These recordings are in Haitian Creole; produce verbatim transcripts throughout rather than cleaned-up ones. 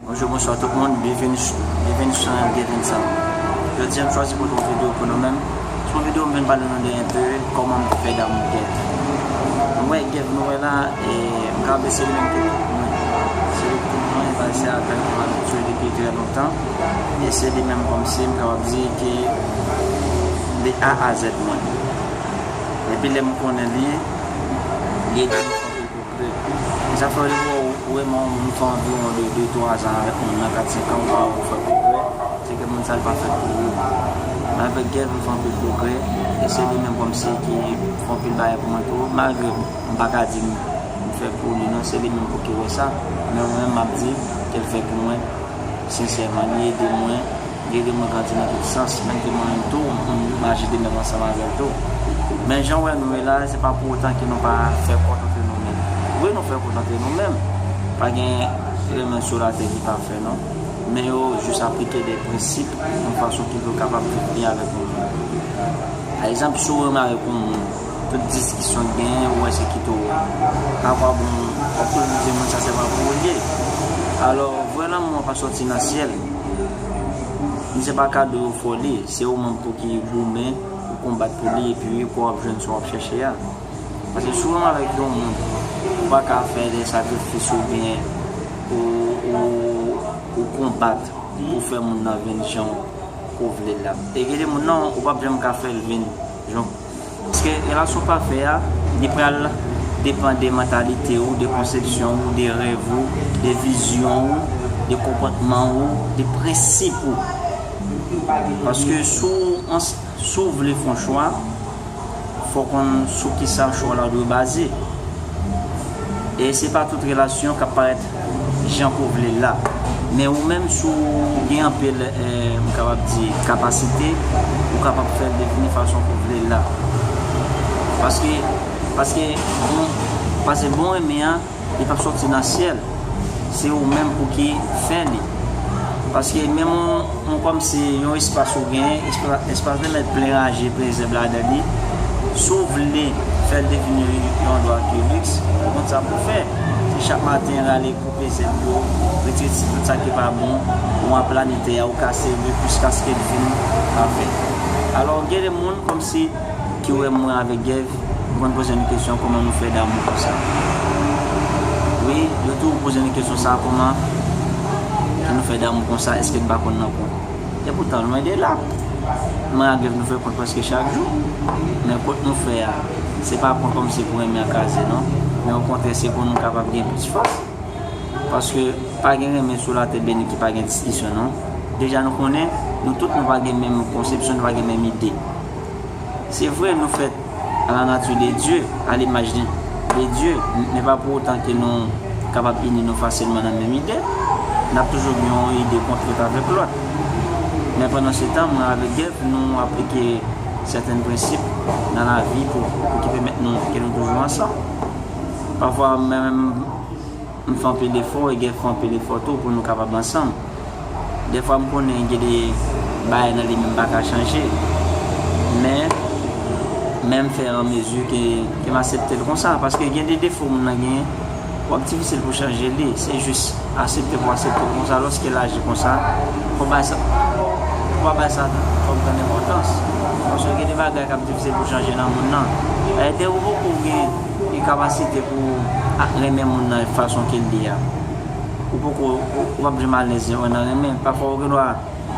Bonjou, bonswa tout moun, byenveni, byenveni sou chanèl Gevin Sam. Jodi a m chwazi pote yon videyo pou nou menm. Se yon videyo m vin pale nou de enpe kòman m fè damou Gèv. Nou wè Gèv nou wè la, e m ka ap di se li menm ki tout mwen. Se li ki tout mwen, e se avè l mwen abitye depi trè lontan. E se li menm kòmsi m kapab di ki de A a Z mwen. Epi lè m konnen li, li ede m fè anpil pwogrè. E sa fè ou wè, ou wè mwen, m fè anviwon de de twa zan avèk moun nan, kat senk an, ou pa wè ou fè pwogrè, se ke moun sa l pa fèt pou ou. Men avèk Gèv, m fè anpil pwogrè, e se li menm kòmsi ki fè anpil bagay pou mwen tou, malgre m pa ka di m, m fè pou li non, se li menm pou ki wè sa, men mwen menm m ap di ke l fè pou mwen, sensèman, li ede mwen, li ede mwen grandi nan tout sans, menm ke mwen menm tou, m, m aji de menm ansanm avè l tou. Men jan w wè nou ye la, se pa pou otan ke nou pa fè kont antre nou menm. Wi, nou fè kont antre nou menm. Pa gen renmen sou latè ki pafè, non. Men yo jis aplike de prensip, yon fason ki pou yo kapab viv byen avèk nou menm. Pa egzanp, si w renmen avèk yon moun, tout diskisyon k genyen, ou wè se kite w. Pafwa, bon, w ap toujou di moun sa se pa pou ou l ye. Alò, vrè lanmou an pa sòti nan syèl. Li se pa kado yo fè w li, se ou menm pou ki goumen, ou konbat pou li, epi wi, pou w ap jwenn sa w ap chèche a. Paske si w renmen avèk yon moun, ou pa ka fè de sakrifis oubyen ou, ou, ou konbat pou fè moun nan vin jan w vle l la. E gen de moun nan, ou p ap janm ka fè l vin jan w. Paske relasyon pafè a, li pral depann de mantalite w, de konsepsyon w, de rèv ou, de vizyon w, de konpòtman w, de prensip ou. Paske si w, si w vle fè yon chwa, fò w konn sou kisa chwa w la dwe baze. E se pa tout relasyon k ap parèt jan ke w vle l la. Men ou menm, si w gen anpil, eh, m kapab di, kapasite, ou kapab fè l devni fason ke w vle l la. Paske, paske, bon, paske bon renmen an, li p ap sòti nan syèl. Se ou menm pou ki fè li. Paske menm yon, yon kòmsi yon espas ou genyen, espas, espas lan mèt plen raje, plen zèb ladan li. Si w vle fè l devni yon endwa de liks, ou konn sa pou w fè. Se chak maten rale koupe zèb yo, retire ti tout sa ki pa bon, ou aplanite a, ou kase l jiskaske l fin pafè. Alò, gen de moun kòmsi ki wè mwen avèk Gèv, yo konn poze nou kesyon kòman nou fè damou konsa. Wi, yo toujou poze nou kesyon sa, kòman ke nou fè damou konsa, èske n pa konn nan kont? Epoutan, lwen de la. Mwen ak Gèv nou fè kont prèske chak jou. Men kont nou fè a, se pa kont kòmsi pou renmen an kraze, non. Men okontrè, se pou nou kapab gen plis fòs. Paske pa gen renmen sou latè beni ki pa gen diskisyon, non. Deja nou konnen, nou tout nou pa gen menm konsepsyon, nou pa gen menm ide. Se vre, nou fèt à la nature de Dieu, à l'image de, de Dieu, men pa pou otan ke nou kapab ini nou fasilman nan menm ide. N ap toujou gen yon ide kontrè avèk lòt. Men pandan se tan, mwen avèk Gèv, nou aplike sèten prensip nan lavi pou, pou ki pèmèt nou ke nou toujou ansanm. Pafwa, mwen menm, m fè anpil efò, e Gèv fè anpil efò tou pou nou kapab ansanm. Dèfwa, m konnen gen de bagay nan li menm m pa ka chanje. Men, men m fè an mezi ke, ke m aksepte l konsa. Paske gen de defo moun nan genyen, w ap difisil pou chanje li. Se jis aksepte pou aksepte l konsa. Lòske l aji konsa, fò bay sa, fò pa bay sa twòp grann enpòtans. Paske gen de bagay k ap difisil pou chanje nan moun nan. Dayè, depi w poko gen e kapasite pou a, renmen moun nan fason ke l ye a. Ou poko, ou, ou p ap janm alèz nan renmen. Pafwa ou gen dwa,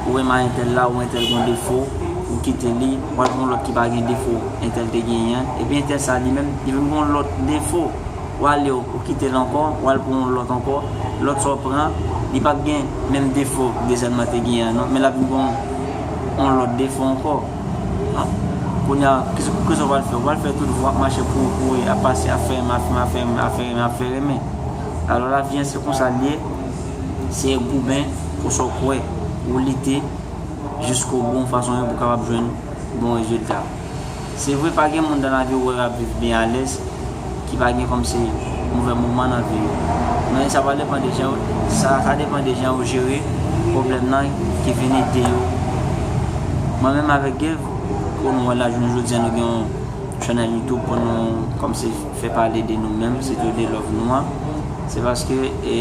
ou renmen entèl la, ou entèl gen yon defo, ou kite li, w al pran yon lòt ki pa gen defo entèl te genyen an. Epi entèl sa li menm, li vin gen yon lòt defo. W ale, ou, ou kite l ankò, w al pran yon lòt ankò. Lòt sa w pran, li p ap gen menm defo ke dezyèm nan te genyen an, non, men l ap vin gen yon, yon lòt defo ankò. Kounye a, kisa, kisa w pral fè? Ou pral fè tout vwa ap mache kouri kouri, ap pase, ap fè renmen, ap fè renmen, ap fè renmen, ap fè renmen, ap fè renmen. Alò, lavi an, se konsa l ye. Se goumen pou sa w kwè, ou lite jiskobou, yon fason pou w kapab jwenn bon rezilta. Se vre, pa gen moun nan lavi w wè ap viv byen alèz, ki pa gen kòmsi movè moman nan vi yo. Men sa va depann de jan, sa, sa depann de jan yo jere pwoblèm nan ki vin ede yo. Mwen menm avèk Gèv, pou nou wè la, jounen jodi a, nou gen yon chanèl YouTube pou nou kòmsi fè pale de nou menm, se tou de love nou an. Se paske e,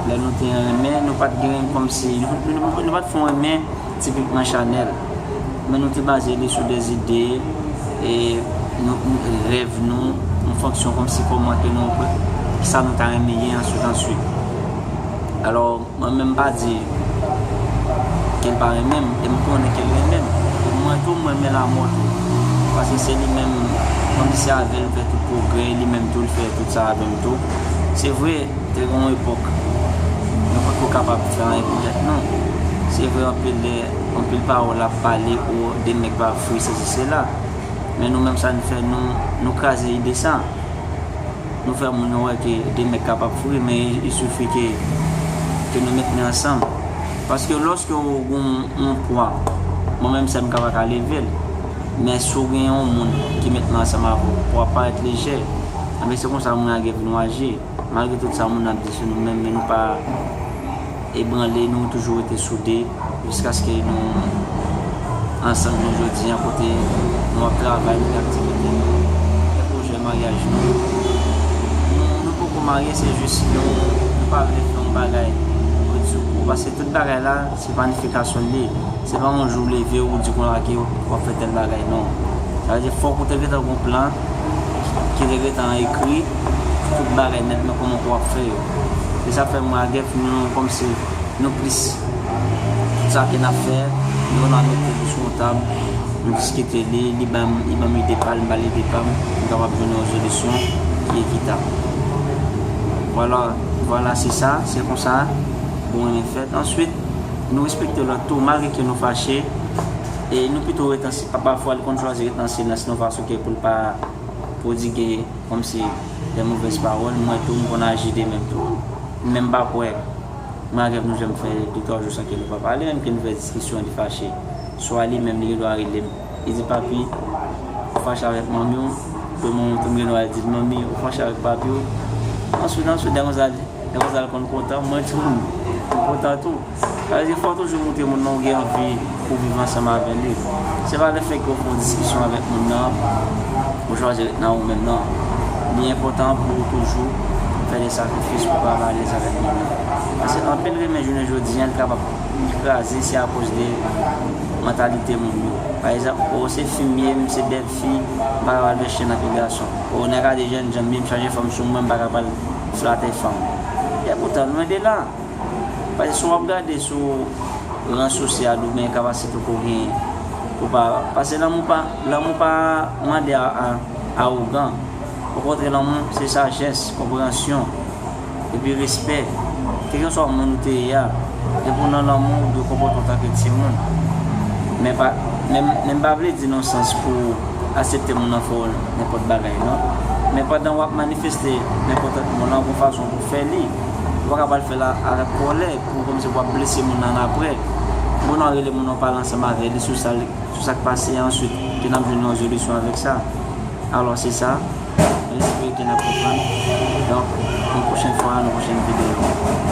lè nou te renmen, nou pa t gen kòmsi, nou, nou, nou pa t fè yon renmen tipikman chanèl. Men nou te baze li sou de zide, e nou, nou, rèv nou, an fonksyon kòmsi kòman ke nou, kisa nou ta renmen ye answit, answit. Alò, mwen menm pa di ke l pa renmen m, e m konnen ke l renmen m. E mwen tou, mwen renmen lanmò tou. Paske se li menm, kòmsi se avè l m fè tout pwogrè, li menm tou, l fè tout sa avè m tou. Se vre, te gen yon epòk, nou potko kapab fè anyen pou tèt nou. Se vre, anpil lè, anpil pawòl ap pale, o, de nèg pa fre, sesi, sela. Men nou menm, sa n fè, nou, nou kraze ide sa. Nou fè moun yo wè ke de nèg kapab fre, men il suffit ke, ke nou met men ansanm. Paske lòske ou gen yon pwa, mwen menm sèl m ka pa ka leve l. Men si w gen yon moun ki met men ansanm avè w, pwa a parèt lejè. Enben se konsa mwen ak Gèv nou aji. Malgre tout sa moun ap di sou nou, men, men nou pa ebranle, nou toujou rete soude jiskaske nou ansanm nou jodi a, kote nou ap travay, nou gen aktivite nou, gen pwojè maryaj nou. Nou, nou poko marye, se jis nou, nou pa vle fè yon bagay pou di sou kou, paske tout bagay la, se planifikasyon li ye. Se pa yon jou w leve, ou di konsa ke w ap fè tèl bagay, non. Sa vle di, fòk ou te gentan gen yon plan ki te gentan ekri, tout bagay nèt, men kòman ke w ap fè yo. Se sa fè mwen ak Gèv, nou, kòmsi nou plis, tout sa ke n ap fè, nou, nou mete li sou yon tab, nou diskite li, li ban m, li ban m ide pa l, m ba l ide pa m, nou kapab jwenn yon rezolisyon ki ekitab. Vwala, vwala, se sa, se konsa, bon, renmen fèt. Answit, nou respekte lòt tou, malgre ke nou fache, e nou pito ret an si-, pa, pafwa, li konn chwazi ret an silans, yon fason ke pou l pa pwodige kòmsi de movèz pawòl. Mwen tou, m konn aji de menm tou. Men m pa kwè, mwen ak Gèv nou janm fè de twa jou san ke nou pa pale, menm ke nou fè diskisyon, li fache. Swa li menm, li gen dwa rele m. Li di, "Papi, ou fache avèk manmi w." Pou manmi w tou, m gen dwa di l, "Manmi, ou fache avèk papi w." Answit, answit, demwazèl, demwazèl konn kontan, mwen tou, m kontan tou. Sa vle di, fò w toujou montre moun nan ou gen anvi pou viv ansanm avè li. Se pa lefètke w fè yon diskisyon avèk moun nan, ou chwazi ret nan ou menm, non. Li enpòtan pou w toujou fè de sakrifis pou w pa malèz avèk moun nan. Paske anpil renmen jounen jodi a, li kapab kraze, se akoz de mantalite moun yo. Pa egzanp, o, se fi m ye, m se bèl fi, m pa ka pral fè chen ak yon gason. O, nèg a de jènjan m ye, m chache fanm sou mwen, m pa ka pral flate fanm. Epoutan, lwen de la. Paske si w ap gade sou ran sosyal oubyen kapasite w ke w genyen, ou pa, paske lanmou pa, lanmou pa mande a, a, awogan. Okontrè, lanmou se sajès, konpreyansyon, epi respè. Kèlkeswa moun ou te ye a, depi w nan lanmou, ou dwe konpòte w antanke timoun. Men pa, men, men m pa vle di nan sans pou aksepte moun nan fè w nenpòt bagay, non. Men pandan w ap manifeste nenpòt moun nan yon fason pou fè li, ou pa ka pral fè l avèk kòlè, pou kòmsi pou w ap blese moun nan apre. Bon, nou rele moun nan, pale ansanm avè li sou sa, sou sa k pase, answit, ke n ap jwenn yon rezolisyon avèk sa. Alò, se sa. Mwen espere ke n ap konprann. Donk, yon pwochèn fwa, yon pwochèn videyo.